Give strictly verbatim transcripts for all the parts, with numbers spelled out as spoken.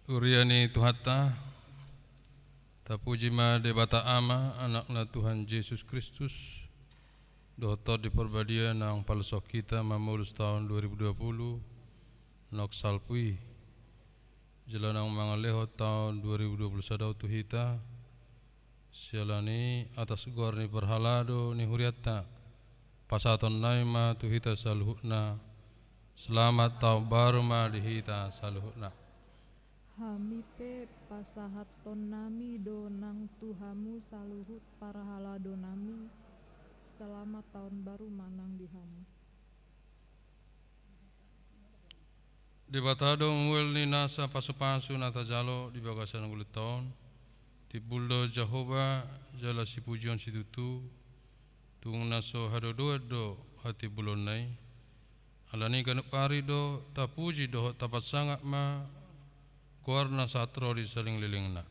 Huria ni Tuhanta, tapuji ma Debata Ama, Anakna Tuhan Jesus Kristus, dohot Tondi Parbadia naung paluashon hita mamolus taon dua ribu dua puluh, naung salpu i, jala naung mangalehon taon dua ribu dua puluh sada on tu hita, siala ni i atas goar ni parhalado ni hurianta, pasahatonnami ma tu hita saluhutna, selamat taon baru ma di hita saluhutna. Hami pe pasahatonnami do nang tu hamu saluhut parhaladonami, selamat taon baru ma nang di hamu. Debata do mual ni nasa pasupasu na tajalo di bagasan ngolunta on. Timbul do Jahowa jala sipujion situtu, tung na so hadodoan do hatimbulonna i. Alani i ganup ari do tapuji dohot taparsangap ma goarna sahat ro di salelenglelengna.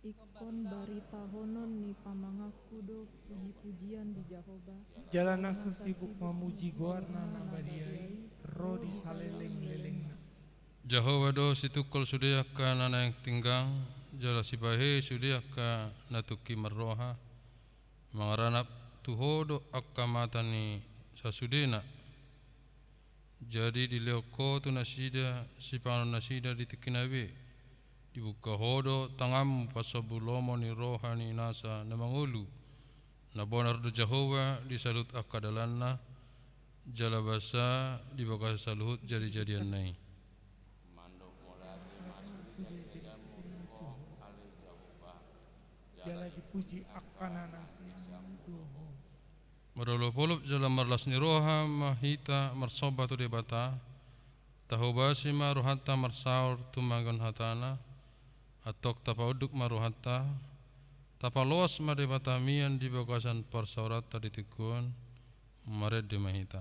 Ingkon baritahonon ni pamanganku do pujipujian di Jahowa. Jala nasa sibuk mamuji goarna na badia i ro di salelenglelengna. Jahowa do situngkol sude angka na naeng tinggang, jala sipahehe sude angka na tungki marroha. Mangaranap tu Ho do angka mata ni sasudena. Jadi dilehon Ho tu nasida sipanganon nasida di tingkina be. Dibuka Ho do tanganmu pasombu lomo ni roha ni nasa na mangolu. Na bonar do Jahowa di saluhut angka dalanna, jala basa di bagasan saluhut jadijadianna i. Mandok mauliate ma sude di hadamu, O ale Jahowa. Jala dipuji angka na naeng tinggang. Marolopolop jala marlas ni roha ma hita marsomba tu Debata. Tahobasi ma rohanta marsaor tumangihon hatana. Antong tapaunduk ma rohanta. Tapaloas ma Debata mian di bagasan parsaoranta di tingki on. Marende ma hita.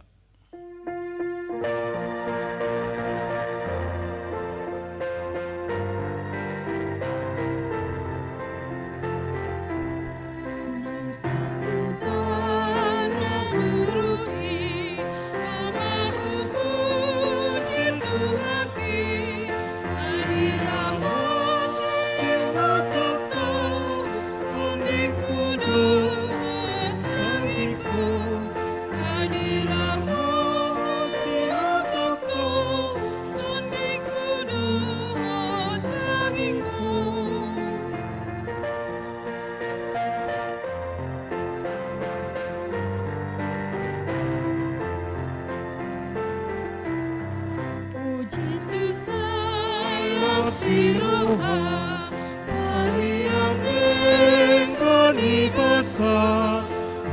O Jesus, sai las ni roha, paihut denggan ni basa,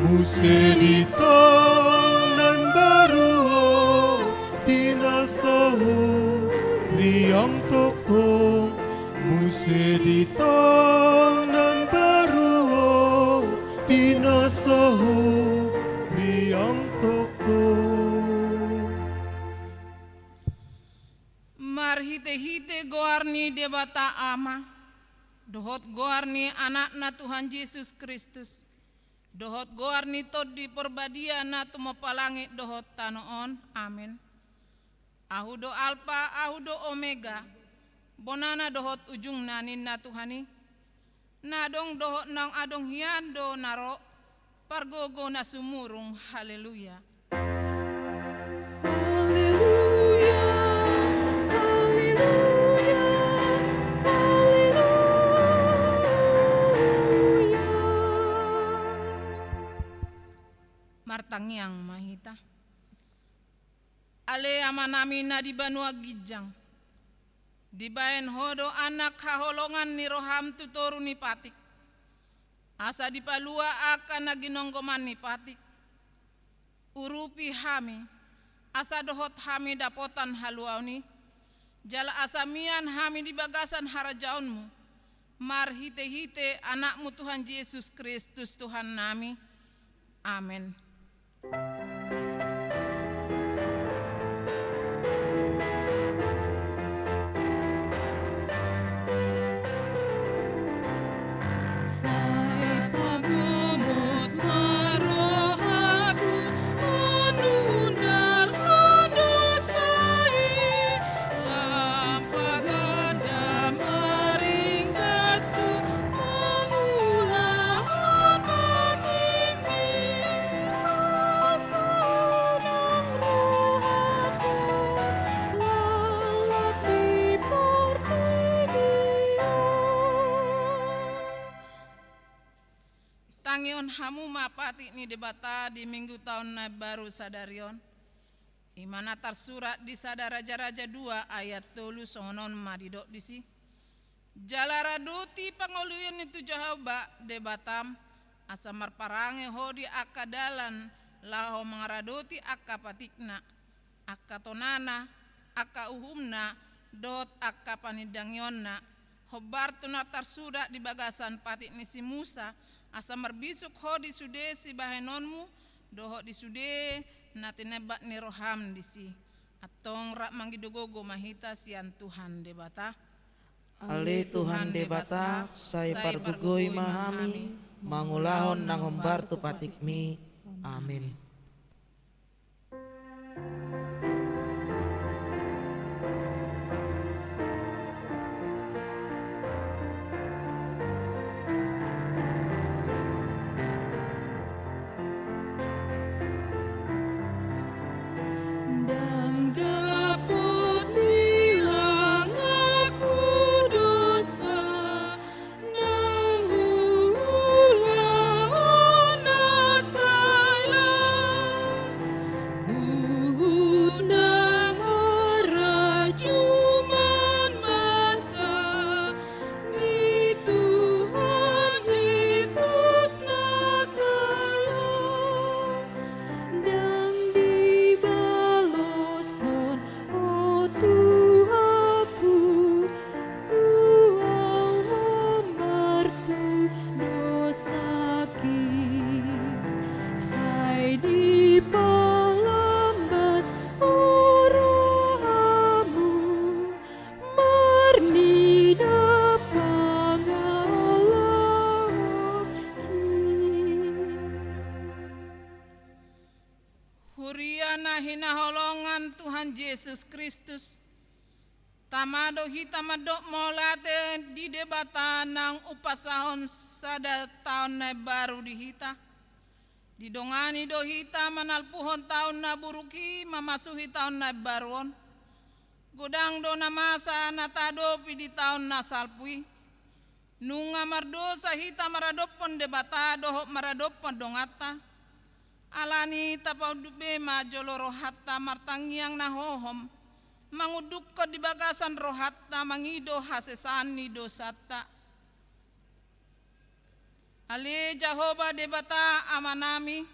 muse di taon na baru on, di na saur riang tongtong, muse di taon na baru on, di na saur riang tongtong. Marhitehite goar ni Debata Ama, dohot goar ni Anakna Tuhan Jesus Kristus, dohot goar ni Tondi Parbadia na tumompa langit dohot tano on. Amen. Ahu do Alpa, Ahu do Omega, bonana dohot ujungna, ninna Tuhan i. Na adong dohot naung adong hian do na ro, pargogo na sumurung. Haleluya. Haleluya, haleluya, haleluya. Martangiang ma hita. Ale Amanami na di banua ginjang, dibahen Ho do anak haholongan ni roham tu toru ni patik, asa dipalua angka na ginonggoman ni patik. Urupi hami, asa dohot hami dapotan haluaon i, jala asa mian hami di bagasan harajaonmu, marhitehite Anakmu Tuhan Jesus Kristus Tuhannami. Amen. Sai pagomos ma rohangku, manundalhon dosa i, lam paganda hamu ma patik ni Debata di Minggu Taon na Baru sadari on. I ma na tarsurat di Sada Raja-raja dua ayat tolu, songon on ma didok disi: Jala radoti pangoluionmu tu Jahowa Debatam, asa marparange ho di angka dalan laho mangaradoti angka patikna, angka tonana, angka uhumna, dohot angka panindangionna, hombar tu na tarsurat di bagasan patik ni si Musa, asa marbisuk ho di sude sibahenonmu, dohot di sude na tinembat ni roham disi. Antong rap mangido gogo ma hita sian Tuhan Debata. Ale Tuhan Debata, sai pargogoi ma hami mangulahon na hombar tu patikmi. Amin. Ndang dapot bilang aku dosa, nang huulahon na sai laho, huhut ndang harajuman basa ni Tuhan Jesus na sai laho. Ndang dibaloshon ho Tuhanku, tu au hombar tu dosaki, sai dipalambas ho rohamu marnida pangalaoki. Huria na hinaholongan Tuhan Jesus Kristus, tama do hita mandok mauliate di Debata naung umpasahon sada taon na baru di hita. Didongani do hita manalpuhon taon na buruk i mamasuhi taon na baru on. Godang do na masa na tahadopi di taon na salpu i. Nunga mardosa hita maradophon Debata dohot maradophon donganta. Alani i tapaunduk be ma jolo rohanta martangiang na hohom, mangundukhon di bagasan rohanta mangido hasesaan ni dosanta. Ale Jahowa Debata Amanami,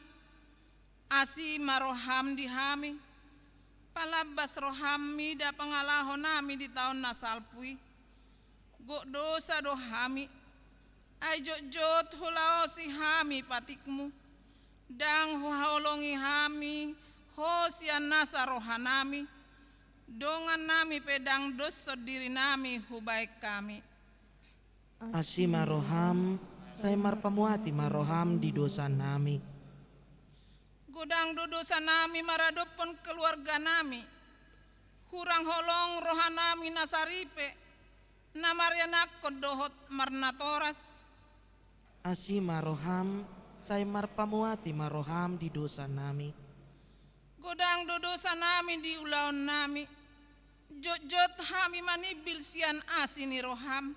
asi ma roham di hami, palambas roham mida pangalahonami di taon na salpu i. Gok dosa do hami, ai jotjot hulaosi hami patikmu, ndang huhaholongi hami ho sian nasa rohanami, dongannami pe ndang doshon dirinami hubahen hami. Asi ma roham, sai marpamuati ma roham di dosanami. Godang do dosanami maradophon keluarganami. Hurang holong rohanami na saripe, na marianakhon dohot marnatoras. Asi ma roham, sai marpamuati ma roham di dosanami. Godang do dosanami di ulaonnami. Jotjot hami manimbil sian asi ni roham.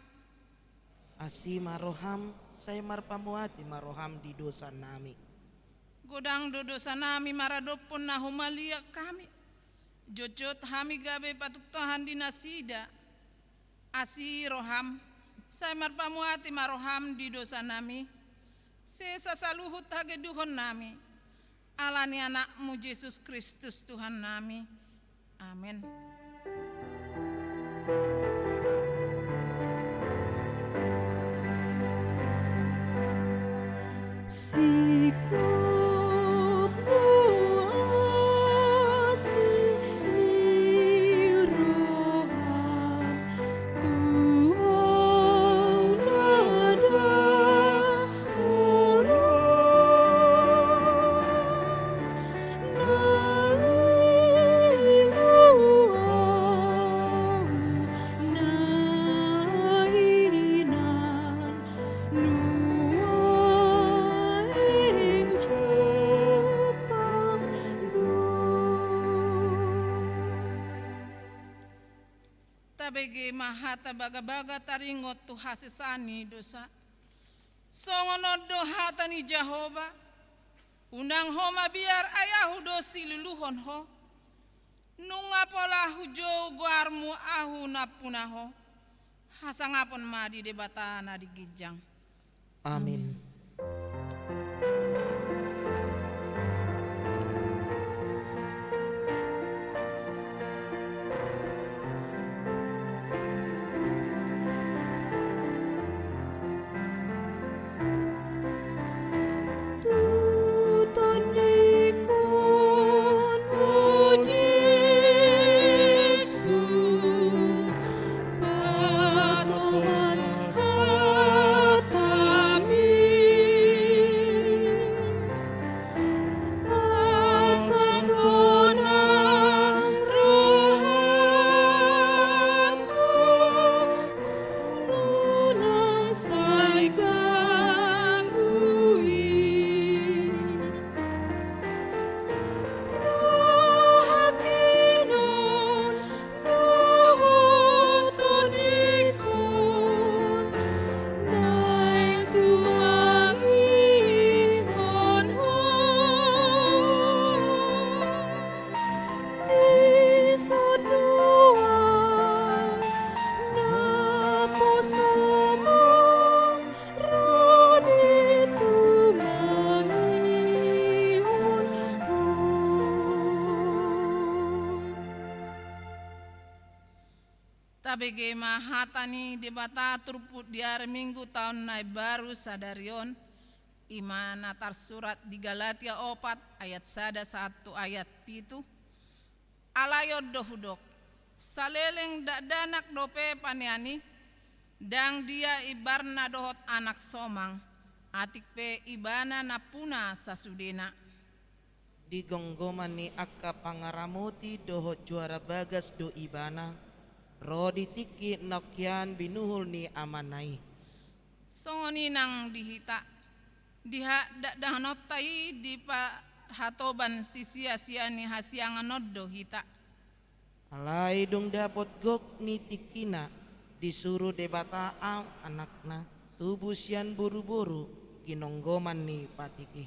Asi ma roham, sai marpamuati ma roham di dosanami. Godang do dosanami maradophon na humaliang hami. Jotjot hami gabe patuktohan di nasida. Asi roham, sai marpamuati ma roham di dosanami. Sesa saluhut hagedukonnami. Alani Anakmu Jesus Kristus Tuhannami. Amen. Singkop asi ni roham tu au na dalan Tabege ma hata bagabaga taringot tu hasesaan ni dosa. Songon on do hata ni Jahowa: Unang ho mabiar, ai ahu do siluluhon ho. Nunga pola hujou goarmu ahu nampuna ho. Hasangapon ma di Debata na di ginjang. Amin. Tabege ma hata ni Debata turpuk di ari Minggu taon na imbaru sadari on, i ma na tarsurat di Galatia opat ayat sada sahat tu ayat pitu. Alai on do hudok: Saleleng dakdanak dope panean i, ndang dia imbarna dohot anak somang, atik pe ibana nampuna sasudena. Di gomgoman ni angka pangaramoti dohot juara bagas do ibana, ro di tingki na ongkian binuhul ni amana i. Songon i nang di hita, di ha-, dakdanak-dakdanakta i dipahatoban sisia-sia ni hasiangan on do hita. Alai dung dapot gok ni tingkina, disuru Debata a-, anakna, tubu sian boruboru ginonggoman ni patik i.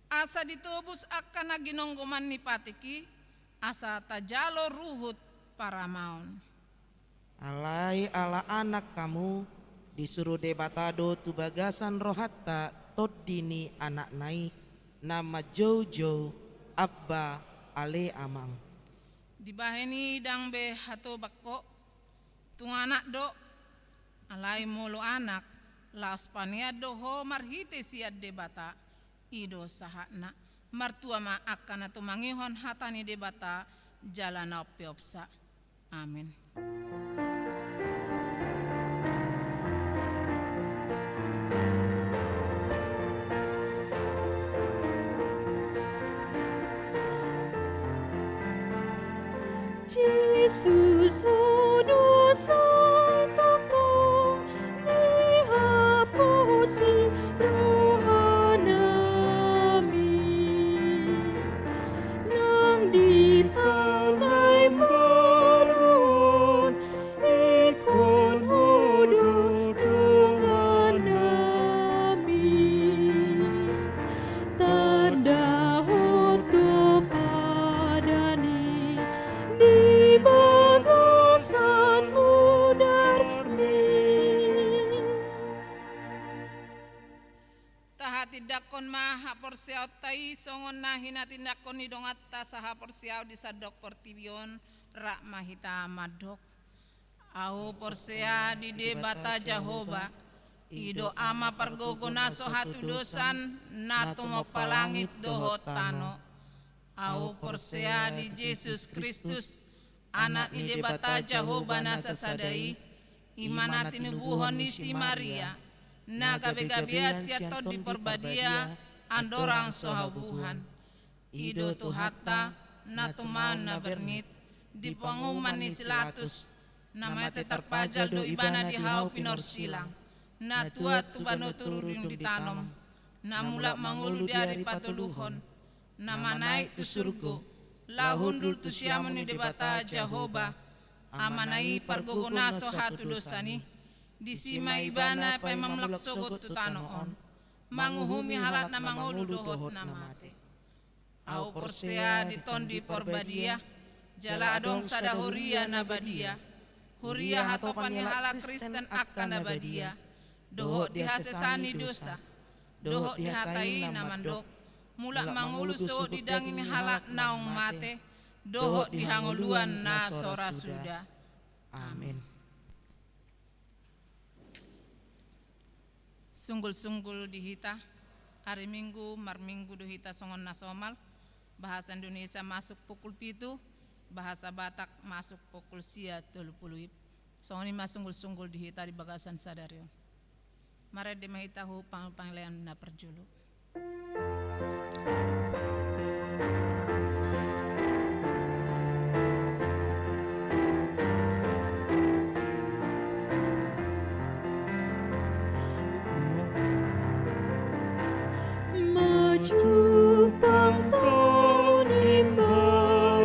Asa ditobus angka na ginonggoman ni patik i, asa tajalo ruhut paramaon. Alai ala anak hamu, disuru Debata do tu bagasan rohanta Tondi ni Anakna i, na manjoujou: Abba, ale Amang. Dibahen i ndang be hatobang ho, tung anak do, alai molo anak, laos panean do ho marhite sian Debata. I do sahatna. Martua ma angka na tumangihon hata ni Debata jala na umpeopsa. Amin. Jesus, ho do sitongtong ni haposi rohanami, nang di taon na imbaru on, ingkon ho do dongannami. Tardahot do padan i di bagasan mudarmi. Tahatindangkon ma haporseaonta i songon na hinatindangkon ni donganta sahaporseaon di sandok portibi on. Rap ma hita mandok: Ahu porsea di Debata Jahowa, i do Ama pargogo na so hatudosan, na tumompa langit dohot tano. Ahu porsea di Jesus Kristus, Anak ni Debata Jahowa na sasada i, i ma na tinubuhon ni si Maria, na gabegabean sian Tondi Parbadia, andorang so haubuhan. I do Tuhanta, na tumaon na bernit, di panguhuman ni si Latus, na mate tarpajal do ibana di hau pinorsilang, na tuat tu banua toru dung ditanom, na mulak mangolu di ari patoluhon, na manaek tu surgo, laho hundul tu siamun ni Debata Jahowa, Amana i pargogo na so hatudosan i. Disi ma Ibana paima mulak sogot tu tano on, manguhumi halak na mangolu dohot na mate. Ahu porsea di Tondi Parbadia, jala adong sada huria na badia, huria hatopan ni halak Kristen angka na badia, dohot di hasesaan ni dosa, dohot di hata i na mandok, mulak mangolu sogot di daging ni halak naung mate, dohot di hangoluan na so ra suda. Amen. Sunggul-sunggul di hita, ari Minggu, marminggu do hita songon na somal, bahasa Indonesia masuk pukul pitu, bahasa Batak masuk pukul sia tolu pulu WIB. Songon i ma sunggul-sunggul di hita di bagasan sadari on. Marende ma hita hu pang-, pangelean na parjolo. Majumpang taon imbaruan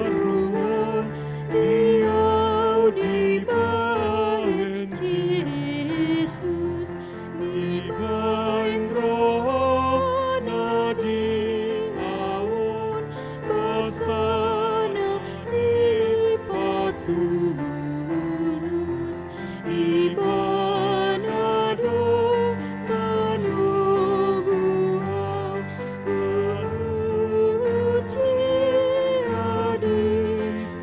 di ahu dibahen Jesus, dibahen rohana di ahu on, basana dipatulus. Ibana do manogu ahu, saluhut jia di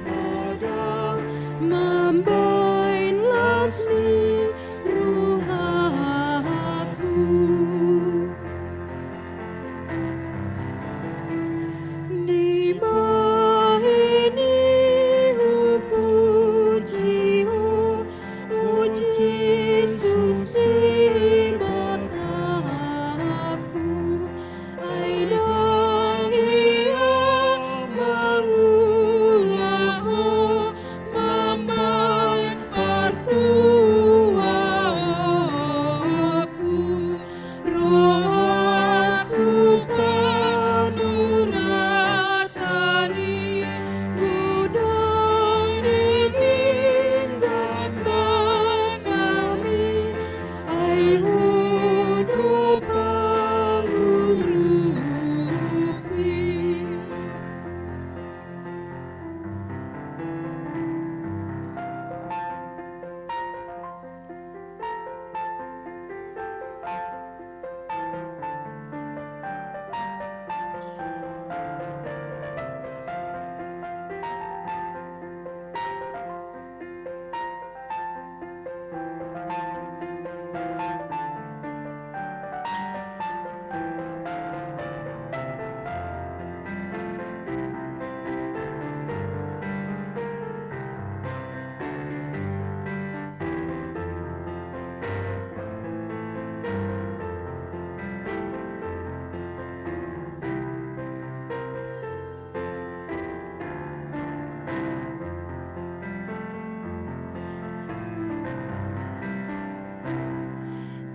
padang, mambahen las ni rohaku. Dibahen i hupuji Ho, o Jesus Debataku, ai ndang ia mangula Ho mambahen partuaonku. Rohaku panuratan i, godang denggan sasam i, ai Ho do pangurupi.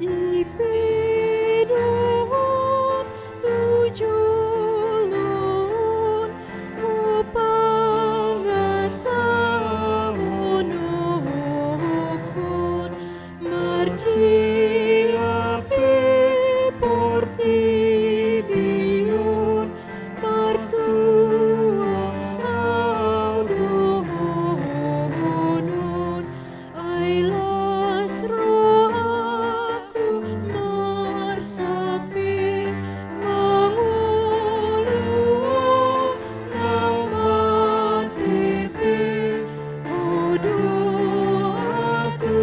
I pe dohot tu jolo on, Ho pangasahononhon, marjea pe portibi on, martua ahu dohonon, ai las rohaku marsape mangolu Ho na mate pe, Ho do hatuaonku.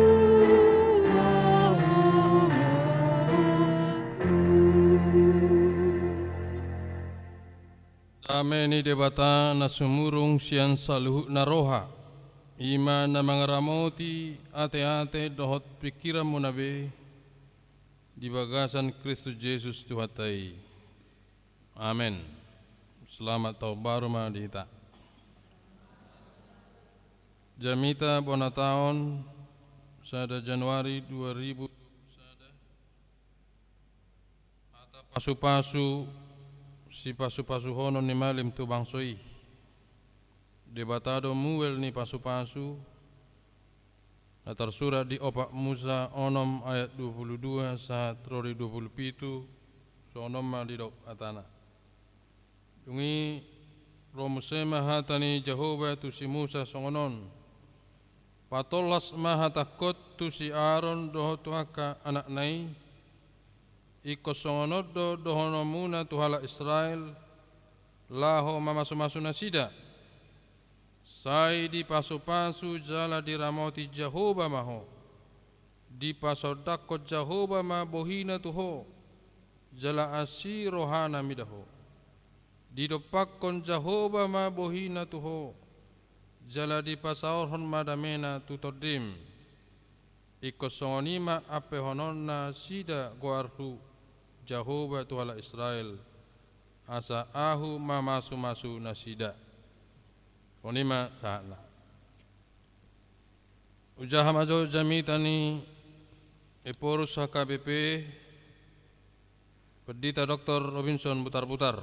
Dame ni Debata na sumurung sian saluhutna roha, i ma na mangaramoti ateate dohot pingkiranmuna be di bagasan Kristus Jesus Tuhanta i. Amen. Selamat Tahun Baru ma di hita. Jamita bona taon, sada Januari dua ribu dua puluh sada. Hata pasupasu, sipasupasuhonon ni malim tu bangso i. Debata do mual ni pasupasu, Na tarsurat di opat Musa onom ayat dua pulu dua sahat ro di dua pulu pitu, songon on ma didok hatana. Dung i ro muse ma hata ni Jahowa tu si Musa songon on: Patolhas ma hatangkon tu si Aron dohot tu angka anakna i, ingkon songon on do dohononmuna tu halak Israel, laho mamasumasu nasida. Sai dipasupasu jala diramoti Jahowa ma ho. Dipasondangkon Jahowa ma bohina tu ho, jala asi rohana mida ho. Didompakkon Jahowa ma bohina tu ho, jala dipasaorhon ma damena tu tondim. Ingkon songon i ma ampehononnasida goarhu, Jahowa tu halak Israel, asa ahu mamasumasu nasida. On i ma sahatna. Hujaha ma jo jamita ni Ephorus H K B P, Pendeta Doktor Robinson Butarbutar.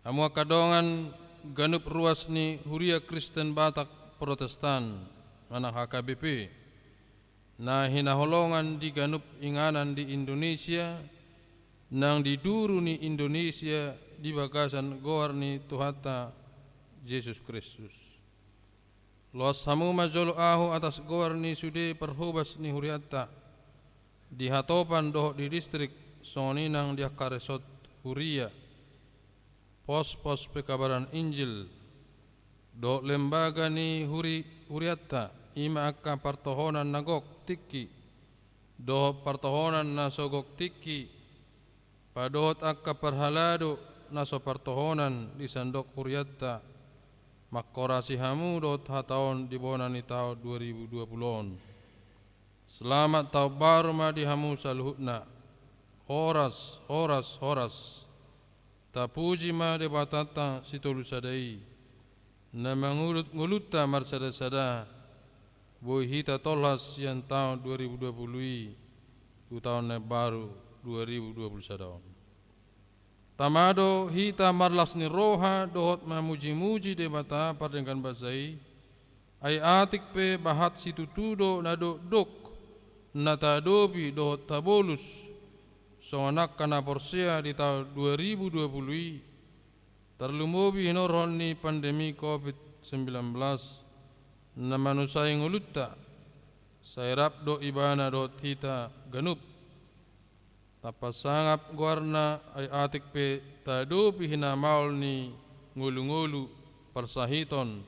Hamu angka dongan, ganup ruas ni Huria Kristen Batak Protestan, manang H K B P, na hinaholongan di ganup inganan di Indonesia, nang di duru ni Indonesia di bagasan goar ni Tuhanta Jesus Kristus. Loas hamu ma jolo ahu atas goar ni sude parhobas ni hurianta, di hatopan dohot di distrik, songon i nang di angka resort huria, pospos pekabaran Injil, dohot lembaga ni huri-, hurianta, i ma angka partohonan na gok tingki, dohot partohonan na so gok tingki, padohot angka parhalado na so partohonan di sandok hurianta, mangkorasi hamu dohot hata on di bona ni taon dua ribu dua pulu on. Selamat taon baru ma di hamu saluhutna. Horas, horas, horas. Tapuji ma Debatanta sitolu sada i, na mangulut ngolunta marsadasada, boi hita tolhas sian taon dua ribu dua pulu i tu taon na baru dua ribu dua pulu sada on. Tama do hita marlas ni roha dohot mamujimuji Debata pardenggan basa i, ai atik pe bahat situtu do na dokdok na taadopi dohot tabolus, songon angka na porsea di taon dua ribu dua pulu i, tarlumobi hinorhon ni pandemi covid sembilan belas na manusai ngolunta, sai rap do ibana dohot hita ganup. Tapasangap goarna, ai atik pe taadopi hinamaol ni ngolungolu, parsahiton,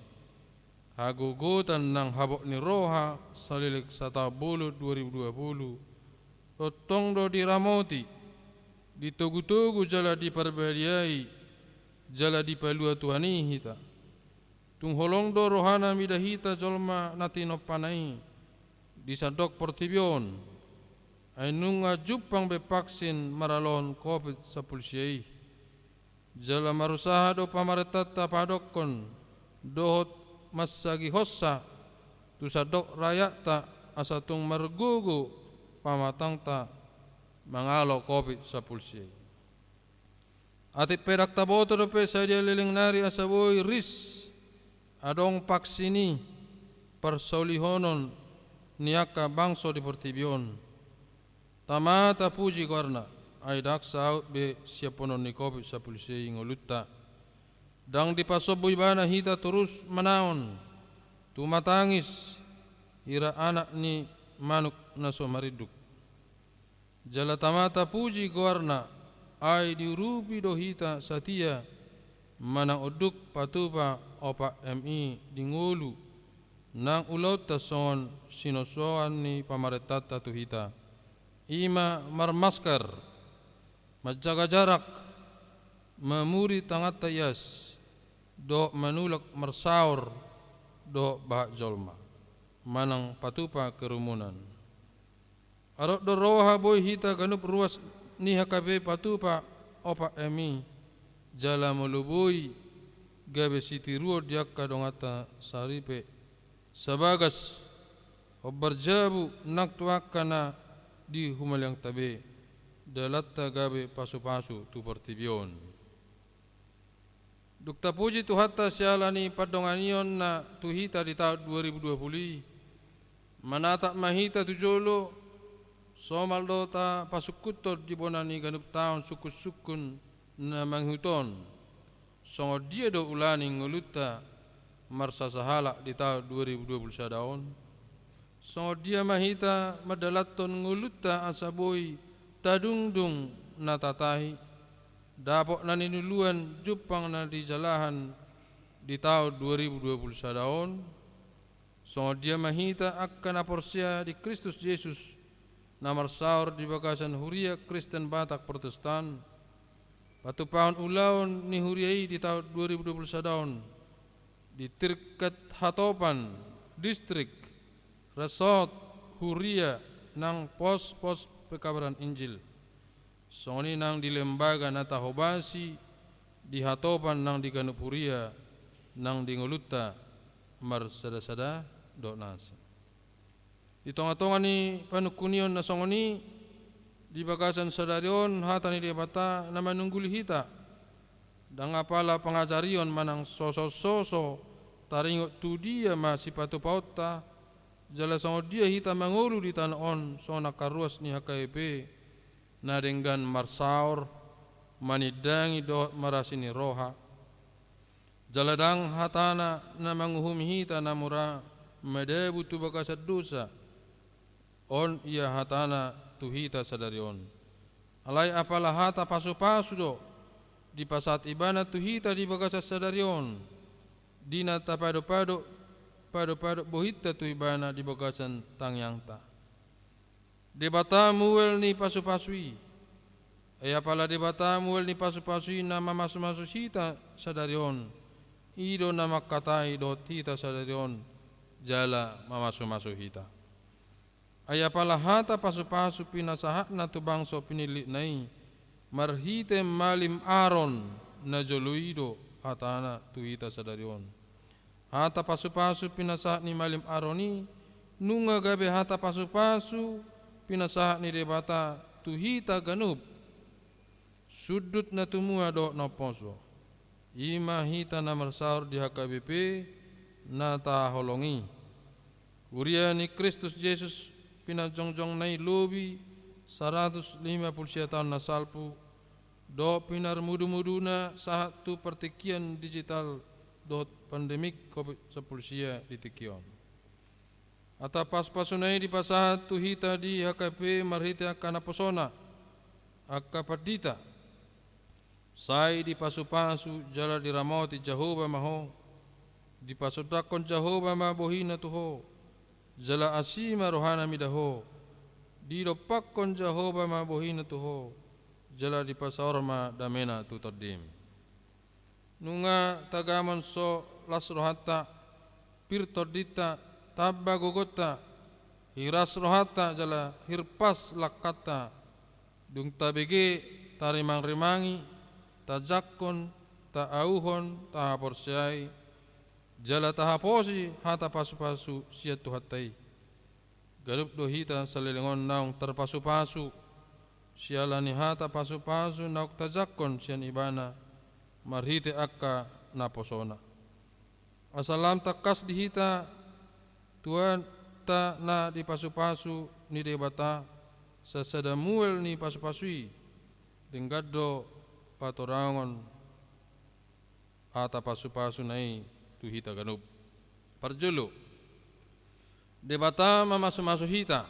hagogotan nang habot ni roha saleleng sataon bolon dua ribu dua pulu, tongtong do diramoti, ditogutogu jala diparbadiai, jala dipalua Tuhan i hita. Tung holong do rohana mida hita jolma na tinompana i di sandok portibi on, ai nunga jumpang be vaksin maralohon covid sampulu sia i. Jala marusaha do pamarentanta padokkon dohot mansagihonsa tu sandok rakyatta asa tung margogo pamatangta mangalo covid sampulu sia i. Atik pe ndang taboto dope sadia leleng nari asa boi ris adong vaksin i parsaulihonon ni angka bangso di portibi on. Tama tapuji goarna, ai ndang saut be siaphonon ni covid sampulu sia i ngolunta. Ndang dipasombu ibana hita torus manaon, tumatangis, hira anak ni manuk na so marinduk. Jala tama tapuji goarna, ai diurupi do hita satia manang unduk patupa opat M I di ngolu, nang ulaonta songon sinosoan ni pamarentanta tu hita. I ma marmasker, manjaga jarak, mamuri tanganta ias, dohot manulak marsaor dohot bahat jolma, manang patupa kerumunan. Adong do roha boi hita ganup ruas ni H K B P patupa opat M I, jala molo boi gabe sitiruon di angka donganta saripe, sabagas hombar jabu nang tu angka na di humaliangta be, dalanta gabe pasupasu tu portibi on. Dung tapuji Tuhanta siala ni pandonganionna tu hita di taon dua ribu dua puluh i, manatap ma hita tu jolo, somal do tapasungkunhon di bona ni ganup taon sungkunsungkun na mangihut on, songon dia do ula ni ngolunta marsasahalak di taon dua ribu dua puluh sada on? Songon dia ma hita mandalanhon ngolunta asa boi tadungdung na tatahi, dapot na niluluan jumpang na nijalahan di taon dua ribu dua puluh sada on? Songon dia ma hita angka na porsea di Kristus Jesus, na marsaor di bagasan Huria Kristen Batak Protestan, patupahon ulaon ni huria i di taon dua ribu dua puluh sada on, di tingkat hatopan, distrik, resort, huria, nang pos-pos pekabaran Injil. Songon i nang di lembaga na tahobasi, di hatopan nang di ganup huria, nang di ngolunta marsadasada dohot na asing. Di tongatonga ni panungkunion na songon i, di bagasan sadari on hata ni Debata na manungguli hita, ndang apala pangajarion manang sosososo taringot tu dia ma sipatupaonta, jala songon dia hita mangolu di tano on songon angka ruas ni H K B P, na denggan marsaor, manindangi dohot marasi ni roha. Jala ndang hatana na manguhumi hita na mura madabu tu bagasan dosa. On ia hatana tu hita sadari on. Alai apala hata pasupasu do dipasahat Ibana tu hita di bagasan sadari on, di na tapadopado, padopado bohinta tu Ibana di bagasan tangiangta. Debata mual ni pasupasu i. Ai apala Debata mual ni pasupasu i na mamasumasu hita sadari on, i do na mangkatai dohot hita sadari on, jala mamasumasu hita. Ai apala hata pasupasu pinasahatna tu bangso pinillitna i, marhite malim Aron, na jolo i do hatana tu hita sadari on. Hata pasupasu pinasahat ni malim Aron i, nunga gabe hata pasupasu pinasahat ni Debata tu hita ganup, sundut na tumua dohot na umposo. I ma hita na marsaor di H K B P na tahaholongi. Huria ni Kristus Jesus pinajongjongna i lobi saratus lima pulu sia taon na salpu, dohot pinarmudumuduna sahat tu partingkian digital dohot pandemik covid sampulu sia di tingki on. Hata pasupasuna i dipasahat tu hita di H K B P marhite angka naposona, angka pandita. Sai dipasupasu jala diramoti Jahowa ma ho, dipasondangkon Jahowa ma bohina tu ho, jala asi ma rohana mida ho, didompakkon Jahowa ma bohina tu ho, jala dipasaor ma damena tu tondim. Nunga tagamon so las rohanta, pir tondinta, tamba gogonta, hiras rohanta jala hirpas langkanta, dung tabege, tarimangrimangi, tajangkon, taauhon, tahaporseai, jala tahaposi hata pasupasu sian Tuhanta i. Ganup do hita saleleng on naung tarpasupasu, siala ni hata pasupasu naung tajangkon sian Ibana, marhite angka naposona. Asa lam tangkas di hita, Tuhanta na dipasupasu ni Debata, sasada mual ni pasupasu i, denggan do patorangon hata pasupasuna i tu hita ganup. Parjolo, Debata mamasumasu hita.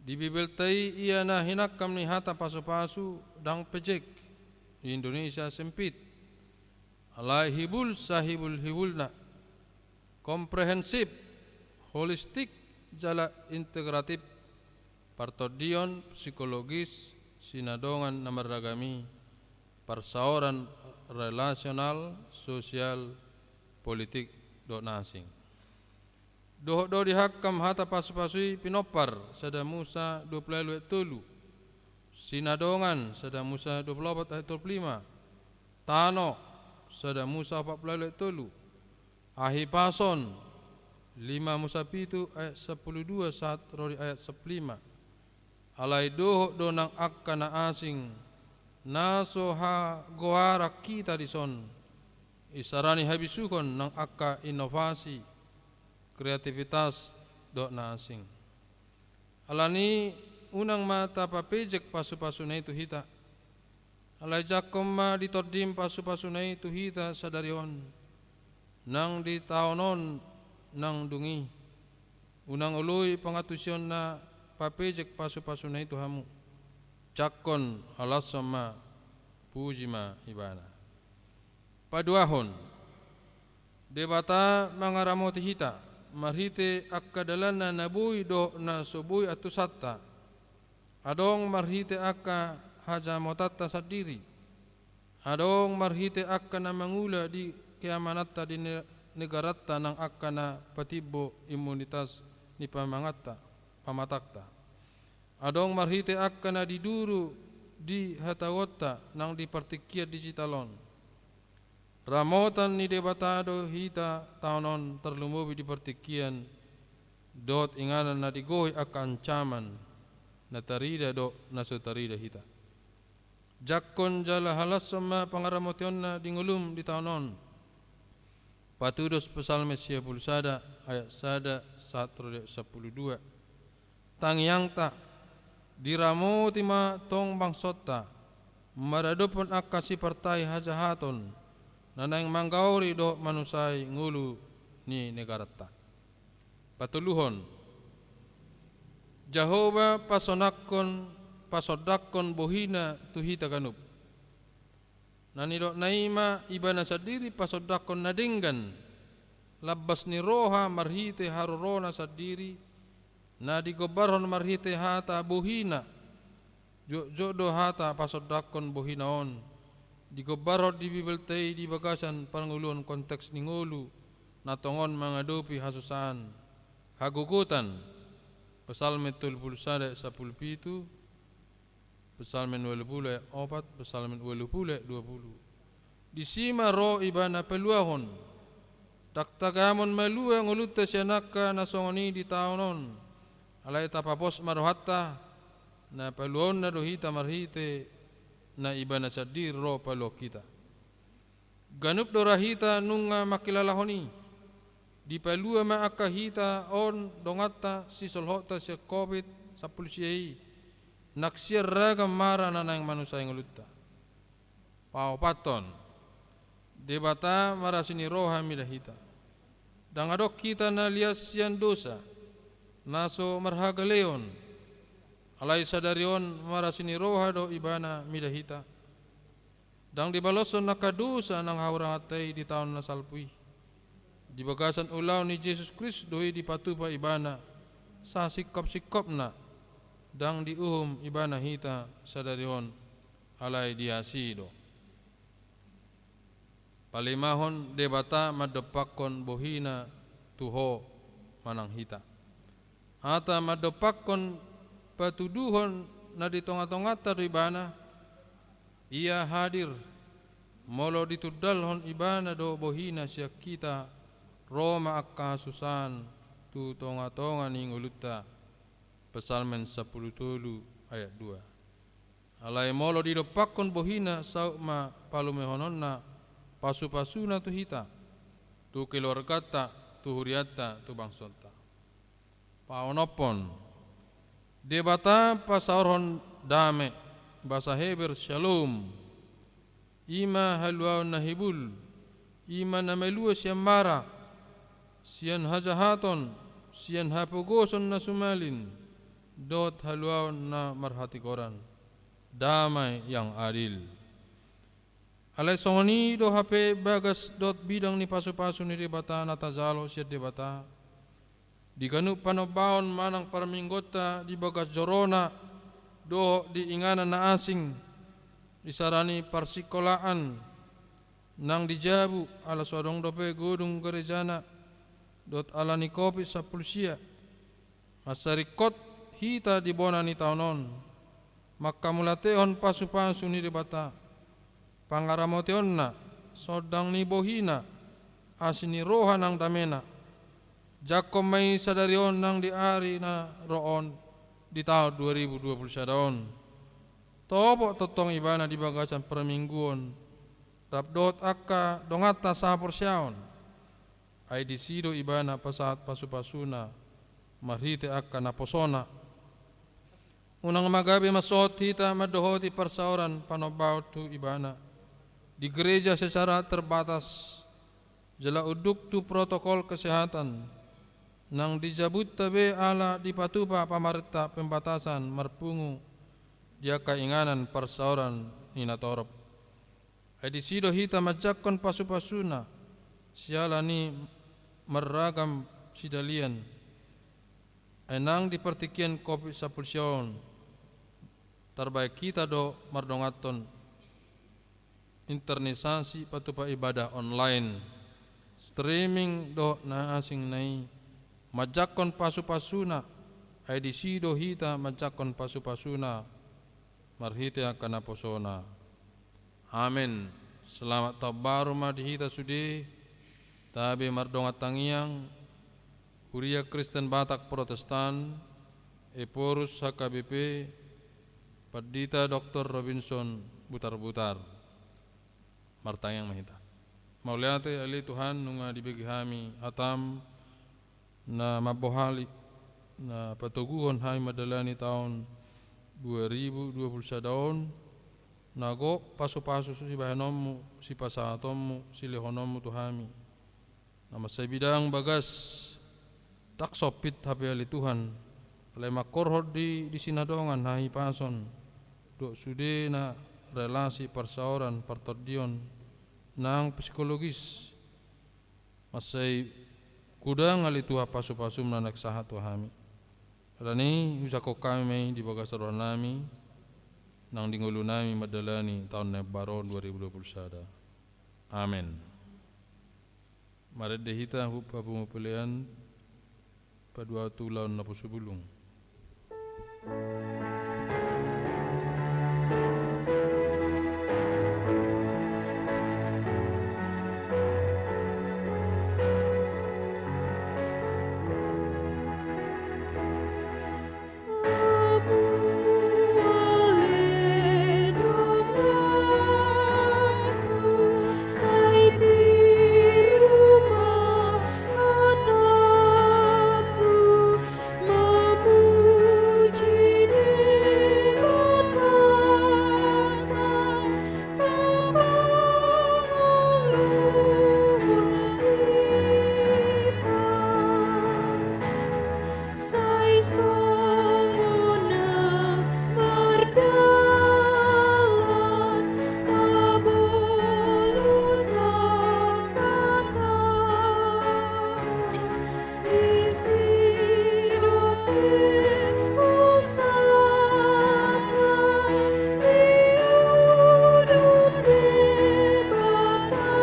Di Bibelta i ia na hinangkam ni hata pasupasu ndang pejek, di Indonesia sempit. Alai hibul sahibulhibulna. Komprehensif, holistik, jala integratif. Partondion psikologis, sinadongan na marragam i, parsaoran relasional, sosial, politik, dohot na asing. Dohot do dihangkam hata pasupasu i pinompar, Sada Musa dua pulu ualu ayat tolu. Sinadongan, Sada Musa dua pulu opat ayat tolu pulu lima. Tano, Sada Musa opat pulu ualu ayat tolu. Hahipason, lima Musa pitu ayat sampulu dua sahat ro di ayat sampulu lima. Alai dohot do nang angka na asing, na so hagoaran hita dison, Isarani habisuhon nang angka inovasi, kreativitas, dohot na asing. Alani unang ma tapapejek pasupasuna i tu hita. Alai jangkon ma di tondim pasupasuna i tu hita sadari on, nang di taon on nang dung i. Unang oloi pangantusion na papejek pasupasuna i tu hamu. Jangkon halashon ma, puji ma Ibana. Paduahon, Debata mangaramoti hita marhite angka dalanna na boi dohot na so boi antusanta. Adong marhite angka hajamotanta sandiri. Adong marhite angka na mangula di keamananta di ne-, negaranta nang angka na patimbo imunitas ni pamanganta, pamatangta. Adong marhite angka na diduru di hataonta nang di partingkian digital on. Ramotan ni Debata do hita taon on, tarlumobi di partingkian dohot inganan na digohi angka ancaman na tarida dohot na so tarida hita. Jangkon jala halashon ma pangaramotionna di ngolum di taon on. Patudos Psalmen sia pulu sada ayat sada sahat ro di ayat sampulu dua. Tangiangta, diramoti ma tong bangsonta maradophon angka sipartai hajahaton na naeng manggaori dohot manusai ngolu ni negaranta. Patoluhon, Jahowa pasonangkon, pasondangkon bohina tu hita ganup. Na nidokna i ma Ibana sandiri pasondangkon na denggan, lambas ni roha marhite harorona sandiri, na digombarhon marhite hata bohina. Jotjot do hata pasondangkon bohina on digombarhon di Bibelta i di bagasan parngoluon konteks ni ngolu na tongon mangadopi hasusaan, hagogotan. Psalmen tolu pulu sada ayat sampulu pitu, Psalmen ualu pulu ayat opat, Psalmen ualu pulu ayat dua pulu. Disi ma ro Ibana paluahon. Ndang tagamon malua ngolunta sian angka na songon i di taon on. Alai tapapos ma rohanta, na paluaonna do hita marhite na Ibana sandiri ro paluahon hita. Ganup do ra hita nunga mangkilalahon i. Dipalua ma angka hita on donganta sisolhotta sian Covid sampulu sia i, nang sian ragam mara na naeng manusai ngolunta. Paopathon, Debata marasi ni roha mida hita. Ndang adong hita na lias sian dosa na so marhagaleon. Alai sadari on marasi ni roha do Ibana mida hita. Ndang dibaloshon angka dosa nang hahuranganta i di taon na salpu i. Di bagasan ulaon ni Jesus Kristus do i dipatupa Ibana sasingkopsingkopna. Ndang diuhum Ibana hita sadari on, alai diasi do. Palimahon, Debata mandompakkon bohina tu ho manang hita. Hata mandompakkon patuduhon na di tongatonganta do Ibana. Ia hadir, molo ditundalhon Ibana do bohina sian hita, ro ma angka hasusaan tu tongatonga ni ngolunta. Psalmen sampulu tolu ayat dua. Alai molo didompakkon bohina, saut ma palumehononna pasupasuna tu hita, tu keluarganta, tu hurianta, tu bangsonta. Paonomhon, Debata pasaorhon dame, bahasa Heber shalom. I ma haluaon na hibul, i ma na malua sian mara, sian hajahaton, sian hapogoson na sumalin, dohot haluaon na marhatigoran. Damai yang adil. Alai songon i do hape bagas dohot bidang ni pasupasu ni Debata na tajalo sian Debata. Di ganup panombaon manang parmingguonta di bagas jorona dohot di inganan na asing, isarani parsingkolaan nang di jabu ala so adong dope godung garejana dohot ala ni Covid sampulu sia. Mansai ringkot hita di bona ni taon on manghamauliatehon pasupasu ni Debata, pangaramotionna, sondang ni bohina, asi ni roha nang damena. Jangkon ma i sadari on nang di ari na ro on, di taon dua ribu dua pulu sada on. Topot tongtong Ibana di bagasan parmingguon, rap dohot angka donganta sahaporseaon, ai disi do ibana pasahat pasupasuna marhite angka naposona. Unang ma gabe mansohot hita mandohoti parsaoran panombaon tu ibana di gereja secara terbatas, jala unduk tu protokol kesehatan, nang di jabunta be ala dipatupa pamarenta pembatasan marpungu di angka inganan parsaoran ni natorop. Ai disi do hita manjangkon pasupasuna siala ni marragam sidalian. Ai nang di partingkian covid sampulu sia on, tarbaen hita do mardonganhon internisasi patupa ibadah online, streaming dohot na asing na i, manjangkon pasupasuna. Ai disi do hita manjangkon pasupasuna marhite angka naposona. Amen. Selamat taon baru ma di hita sude, tabe mardongan tangiang, Huria Kristen Batak Protestan, Ephorus H K B P, Pandita Doktor Robinson Butarbutar. Martangiang ma hita. Mauliate ale Tuhan, nunga dibege hami hataM na mambohali, na patoguhon hami mandalani taon dua ribu dua puluh sada on, na gok pasupasu sibahenonMu, sipasahatonMu, silehononMu tu hami. Na mansai bidang bagas, ndang sompit hape ale Tuhan, alai mangkorhon di, di sinadongan hahipason, dohot sude na relasi parsaoran, partondion, nang psikologis, mansai godang ale Tuhan pasupasuM na naeng sahat tu hami. Alani i hujangkon hami ma i di bagasan rohanami, nang di ngolunami mandalani taon na imbaru on dua ribu dua puluh sada. Amen. Marende hita huhut papungu pelean, paduahon tu ulaon naposo bulung. Sai songon na mardalan tabolus angka taon, disi dope hosana di udut Debata.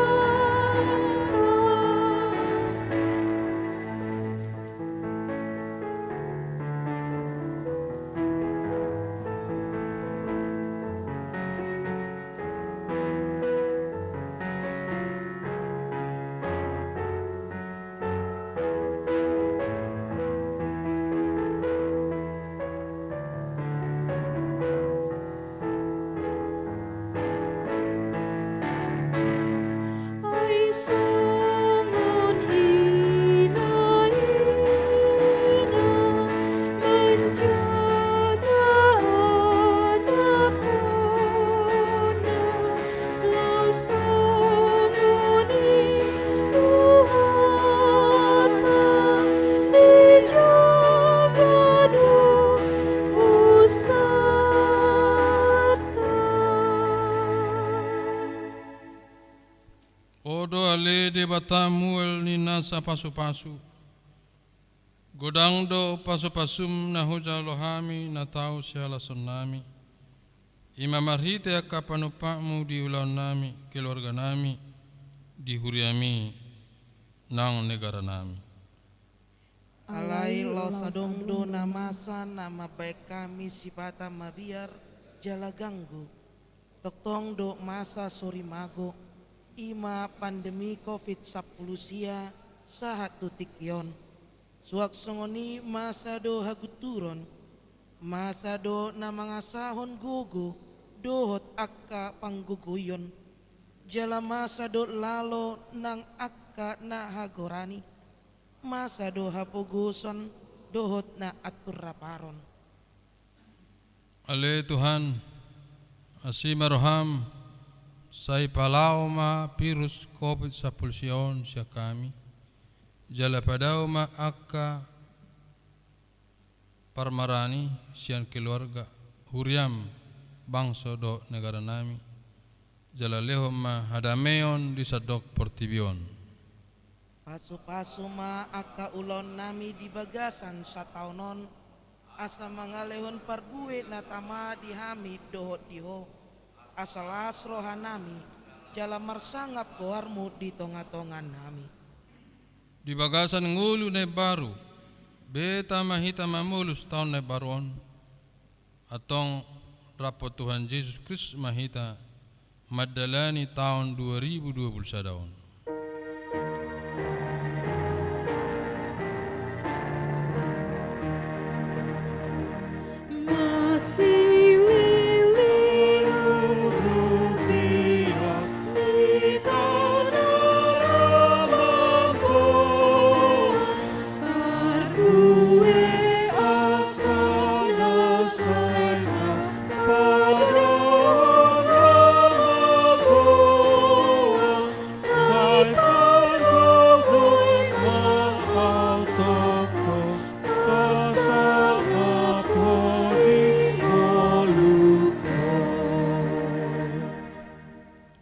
Ai songon hinaina manjaga anakna, laos songon i Tuhanta dijaga do hosana. O do ale Debata mual ni nasa pasupasu, godang do pasupasum na hujalo hami na tau sihalasonnami, i ma marhite angka panumpakmu di ulaonnami, keluarganami, di huriami, nang negaranami. Alai laos adong do na masa na mambahen hami sipata mabiar jala ganggu. Tongtong do masa sorimago, i ma pandemi covid sampulu sia sahat tu tingki on. Suang songon i masa do hagunturon, masa do na mangasahon gogo dohot angka panggogoion. Jala masa do lalo nang angka na hagoran i, masa do hapogoson dohot na antur raparon. Ale Tuhan, asi ma roham, sai palaho ma virus covid sampulu sia on sian hami, jala padao ma angka parmaraan i sian keluarga, huriam, bangso dohot negara nami, jala lehon ma hadameon di sandok portibi on. Pasupasu ma angka ulaon nami di bagasan sataon on, asa mangalehon parbue na tama di hami dohot di Ho, asa las roha nami, jala marsangap goarmu di tongatonga nami. Di bagasan ngolu na imbaru, beta ma hita mamolus taon na imbaru on, antong rap Tuhan Jesus Kristus ma hita mandalani taon dua ribu dua puluh sada on.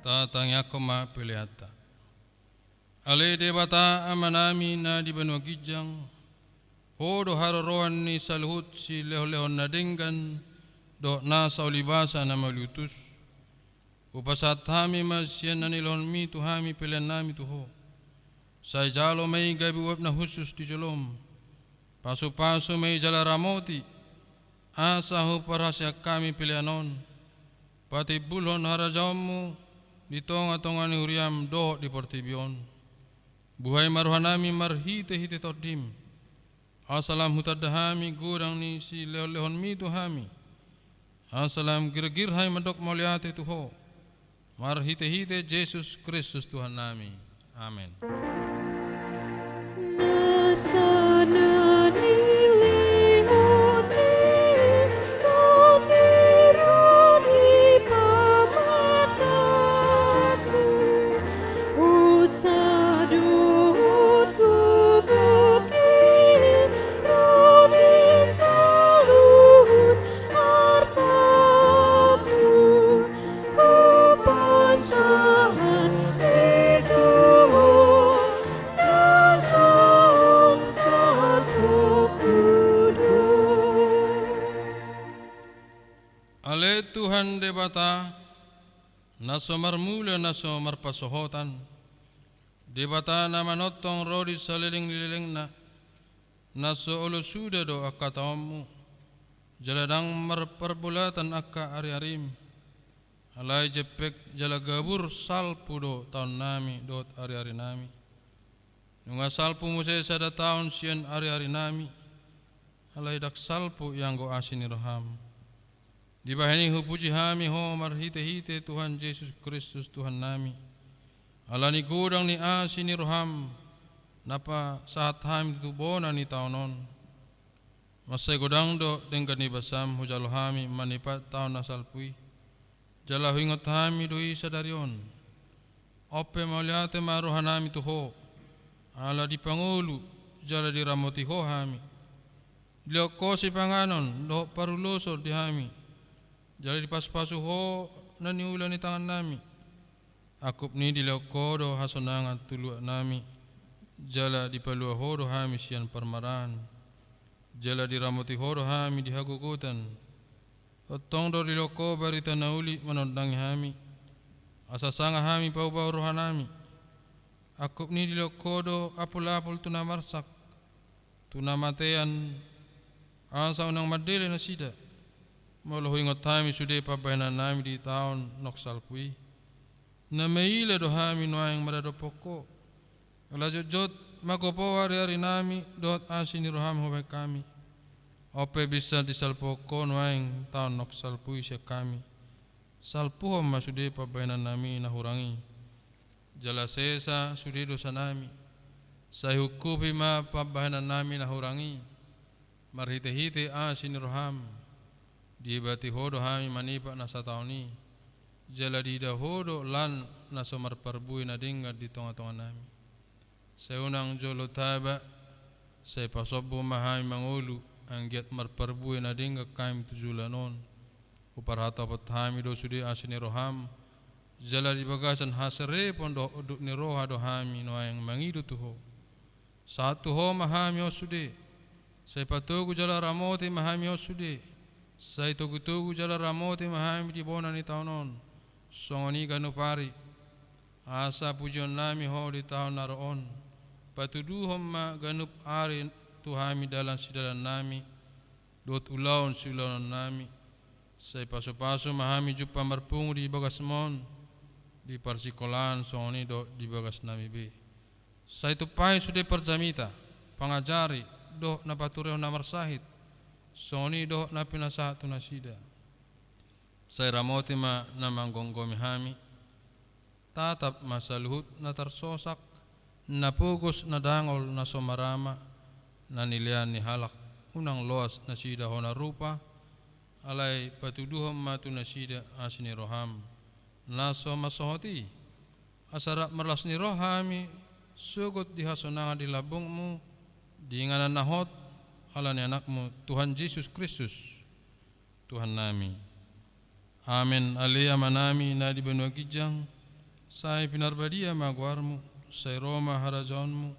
Tatangiangkon ma peleanta. Ale Debata Amanami na di banua ginjang, Ho do haroroan ni saluhut silehonlehon na denggan dohot nasa ulibasa na mauliutus. Hupasahat hami ma sian na nilehonmi tu hami pelean nami tu Ho. Sai jalo ma i gabe uap na hushus di jolom. Pasupasu ma i jala ramoti, asa huparhaseang hami pelean on patimbulhon harajaonmu di tongatonga ni huriam dohot di portibi on. Buhai ma rohanami marhitehite Tondim, asa lam hutanda hami godang ni silehonlehonmi tu hami, asa lam girgir hami mandok mauliate tu Ho, marhitehite Jesus Kristus Tuhannami. Amen. Nasa na nilehonmi on di ro ni pamatangmu, husa dohot gogok i ro ni saluhut artaku, hupasahat i tu Ho na songon sangkapku do. Ale Tuhan Debata, na so marmula na so marpansohotan, Debata na manongtong ro di saleleng ni lelengna, na so olo suda do angka taonmu, jala ndang marparbolatan angka ariarim. Alai jempek jala gabur salpu do taonnami dohot ariarinami. Nunga salpu muse sada taon sian ariarinami, alai ndang salpu ianggo asi ni roham. Dibahen i hupuji hami Ho marhitehite Tuhan Jesus Kristus Tuhannami, ala ni godang ni asi ni roham na pasahat hami tu bona ni taon on. Mansai godang do denggan ni basam hujalo hami manipat taon na salpu i, jala huingot hami do i sadari on. On pe mauliate ma rohanami tu Ho, ala dipangolu jala diramoti Ho hami. Dilehon Ho sipanganon dohot paruloson di hami, jala dipasupasu Ho na niula ni tangannami. Angkup ni i dilehon Ho do hasonangan tu luatnami, jala dipalua Ho do hami sian parmaraan, jala diramoti Ho do hami di hagogotan. Tongtong do dilehon Ho barita na uli manondangi hami, asa sanga hami paubahon rohanami. Angkup ni i dilehon Ho do apulapul tu na marsak, tu na matean, asa unang mandele nasida. Molo huingot hami sude pambahenannami di taon naung salpu i, na maila do hami nuaeng maradophon Ho. Ala jotjot magopo ariarinami dohot asi ni roham hubahen hami. On pe binsar disalpuhon Ho nuaeng taon naung salpu i sian hami. Salpuhon ma sude pambahenannami na hurang i Jala sesa sude dosanami, sai hukupi ma pambahenannami na hurang i, marhitehite asi ni roham. Diibati Ho do hami manipat na sataon i, jala diida Ho do lan na so marparbue na denggan di tongatonganami. Sai unang jolo taba, sai pasombu ma hami mangolu, anggiat marparbue na denggan hami tu joloan on. Huparhatopot hami do sude asi ni roham, jala di bagasan haserepon dohot unduk ni roha do hami nuaeng mangido tu Ho. Sahat tu Ho ma hami on sude, sai patogu jala ramoti ma hami on sude, sai togutogu jala ramoti ma hami di bona ni taon on, songon i ganup ari. Asa pujionnami Ho di taon na ro on, patuduhon ma ganup ari tu hami dalan sidalannami, dohot ulaon siulaononnami, sai pasupasu ma hami jumpang marpungu di bagasmon, di parsikolaan songon i dohot di bagasnami be. Sai tumpahi sude parjamita, pangajari, dohot na paturehon na marsahit, songon i dohot na pinasahat tu nasida. Sai ramoti ma na manggomgomi hami, tatap ma saluhut na tarsosak, na pogos na dangol na so marama, na nilehon ni halak, unang loas nasida hona rupa, alai patuduhon ma tu nasida asi ni roham, na so mansohot i, asa rap marlas ni roha hami, sogot di hasonangan di lambungmu, di inganan na hot, ala ni anakmu, Tuhan Jesus Kristus. Tuhannami. Amen. Ale Amanami na di banua ginjang, sai pinarbadia ma goarmu, sai ro ma harajaonmu,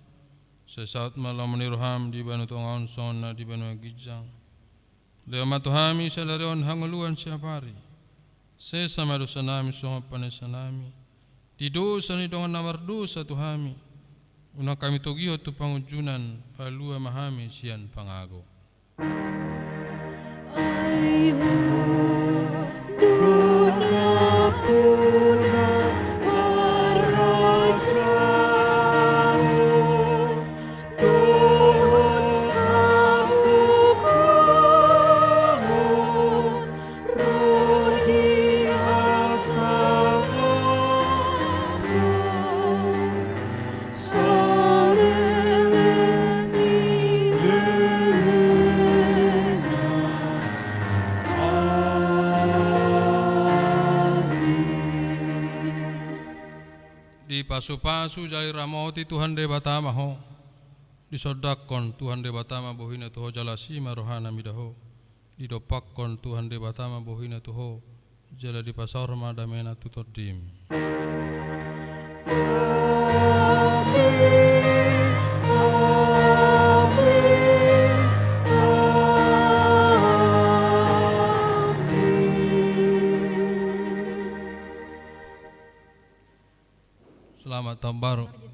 sai saut ma lomo ni roham di banua tonga on songon na di banua ginjang. Lehon ma tu hami sadari on hangoluan siapari. Sesa ma dosanami songon panesanami di dosa ni dongan na mardosa tu hami. Unang hami togihon tu pangunjunan, palua ma hami sian pangago. Dipasupasu jala diramoti Tuhan Debata ma ho. Disondangkon Tuhan Debata ma bohina tu ho jala asi ma rohana mida ho. Didompakkon Tuhan Debata ma bohina tu ho, jala dipasaor ma damena tu tondim. Selamat tahun baru.